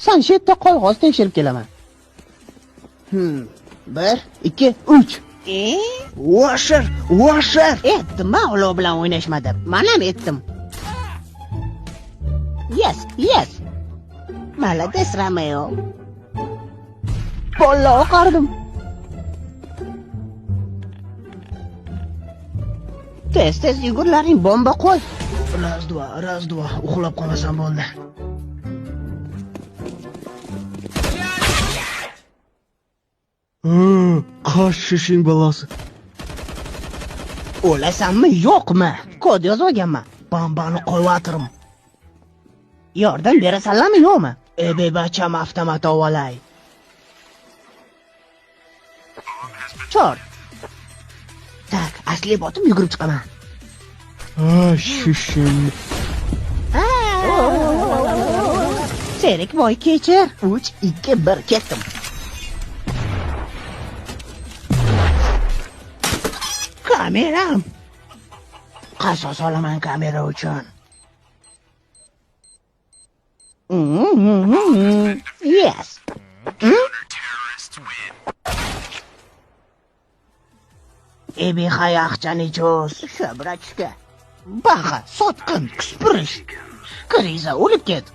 San shu yerda qol, hozir tekshirib kelaman. 1 2 3. Washer, washer. Etdim, man olov bilan o'ynashma deb. Men ham etdim. Yes, yes. Malades Romeo. Bolla oqardim. Tez tez yugurlaring, bomba qo'y. Raz dva, raz dva, uxlab qolmasam bo'ldi. Qosh shishing balosi. O'lasanmi, yo'qmi? Kod yozib olganman. Bombani qo'yvatirim. Yordam berasanlarmi, yo'qmi? Ey bacham, avtomat ovolay. Chor. Tak, asli botib yugurib chiqaman. Shishing. Serikboy kechir. 3 2 1 ketdim. Kameram. Qasos olaman kamera uchun. Yes. Ebihaya aqchani cho'z. Shu brachka. Baqa, sotqin, kuspirish. Kriza o'lib ket.